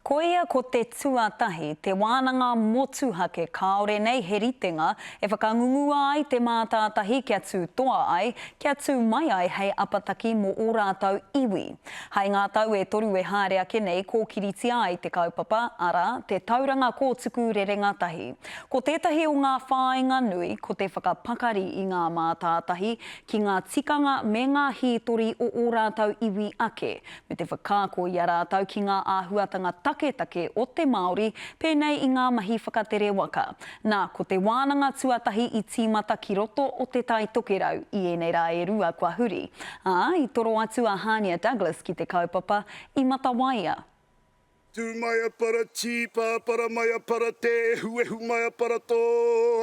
Koia ko te tuatahi, te wānanga motuhake kāore nei he ritenga e whakangungua ai te mātātahi kia tū toa ai, kia tū mai ai hei apataki mō ō rātou iwi. Hai ngā tau e toru e haere ake nei kōkiritia ai te kaupapa, arā, te tauranga kōtuku rerenga tahi. Ko tētahi o ngā whāinga nui ko te whakapakari i ngā mātātahi ki ngā tikanga me ngā hītori o ō rātou iwi ake, me te whakaako i a rātou ki ngā āhuatanga taketake o te Māori, pēnei i ngā mahi whakatere waka. Nā, ko te wānanga tuatahi i tīmata ki roto o Te Tai Tokerau i ēnei rā e rua kua huri, ā, i toro atu a Hānia Douglas ki te kaupapa i Matawaia. Tū mai a para tī, pāpara mai a para tē, ehuehu mai a para tō,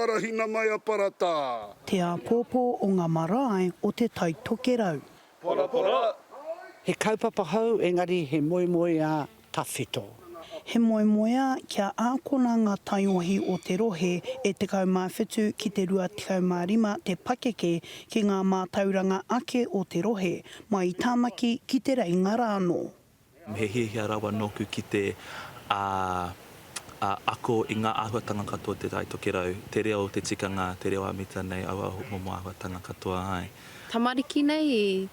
arahina mai a para tā. Te āpōpō o ngā marae o Te Tai Tokerau. Parapara! He kaupapa hou engari he moemoeā tawhito. He moemoeā kia ākona ngā taiohi o te rohe e 17 ki te 25 te pakeke ki ngā mātauranga ake o te rohe, mai i Tāmaki ki Te Reinga rānō. He hiahia rawa nōku ki te ako i ngā āhuatanga katoa o Te Tai Tokerau, te reo, te tikanga, te reo ā-mita nei, aua momo āhuatanga katoa, āe. Tamariki nei i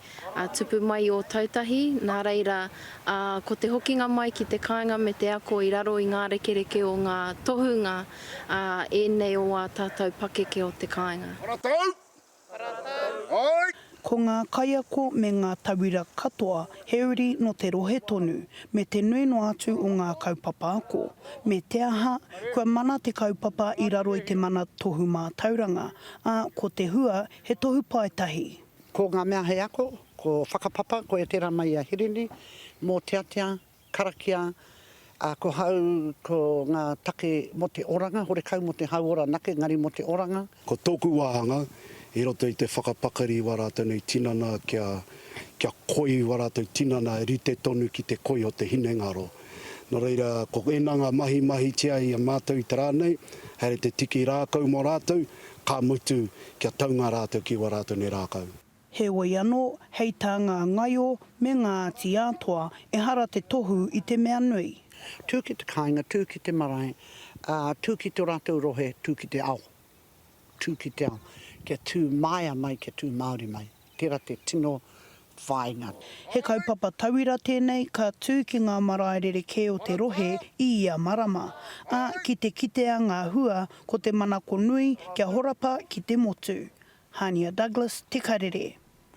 tupu mai i Ōtautahi, nā reira, ko te hokinga mai ki te kāinga me te ako i raro i ngā rekereke o ngā tohunga ēnei o ā tātou pakeke o te kāinga. Paratau! Ai! Ko ngā kaiako me ngā tauira katoa he uri nō te rohe tonu, me te nui noa atu o ngā kaupapa ako. Me te aha, kua mana te kaupapa i raro i te mana tohu mātauranga, ā, ko te hua he tohu paetahi. Ko ngā mea hei ako, ko whakapapa, koia tērā mai i a Hirini, mōteatea, Karakia, ā, ko hau, ko ngā take mō te oranga, horekau mō te hauora anake, engari mō te oranga. Ko tōku wāhanga i roto i te whakapakari i wā rātou nei tinana kia, kia koi wā rātou tinana rite tonu ki te koi o te hinengaro. Nō reira, ko ēnā ngā mahi mahitia i a mātou i te rā nei, haere te tiki rākau mō rātou, ka mutu kia taunga rātou ki wā rātou nei rākau. Heoi anō, hei tā ngā ngaio me ngā āti ātoa, ehara te tohu i te mea nui. Tū ki te kāinga, tū ki te marae, ā, tū ki tō rātou rohe, tū ki te ao. Tū ki te ao. Kia tū māia mai, kia tū Māori mai. Tērā te tino whāinga. He kaupapa tauira tēnei ka tū ki ngā marae rerekē o te rohe i ia marama, ā, ki te kitea ngā hua, ko te manako nui kia horapa ki te motu. Hania Douglas, Te Karere.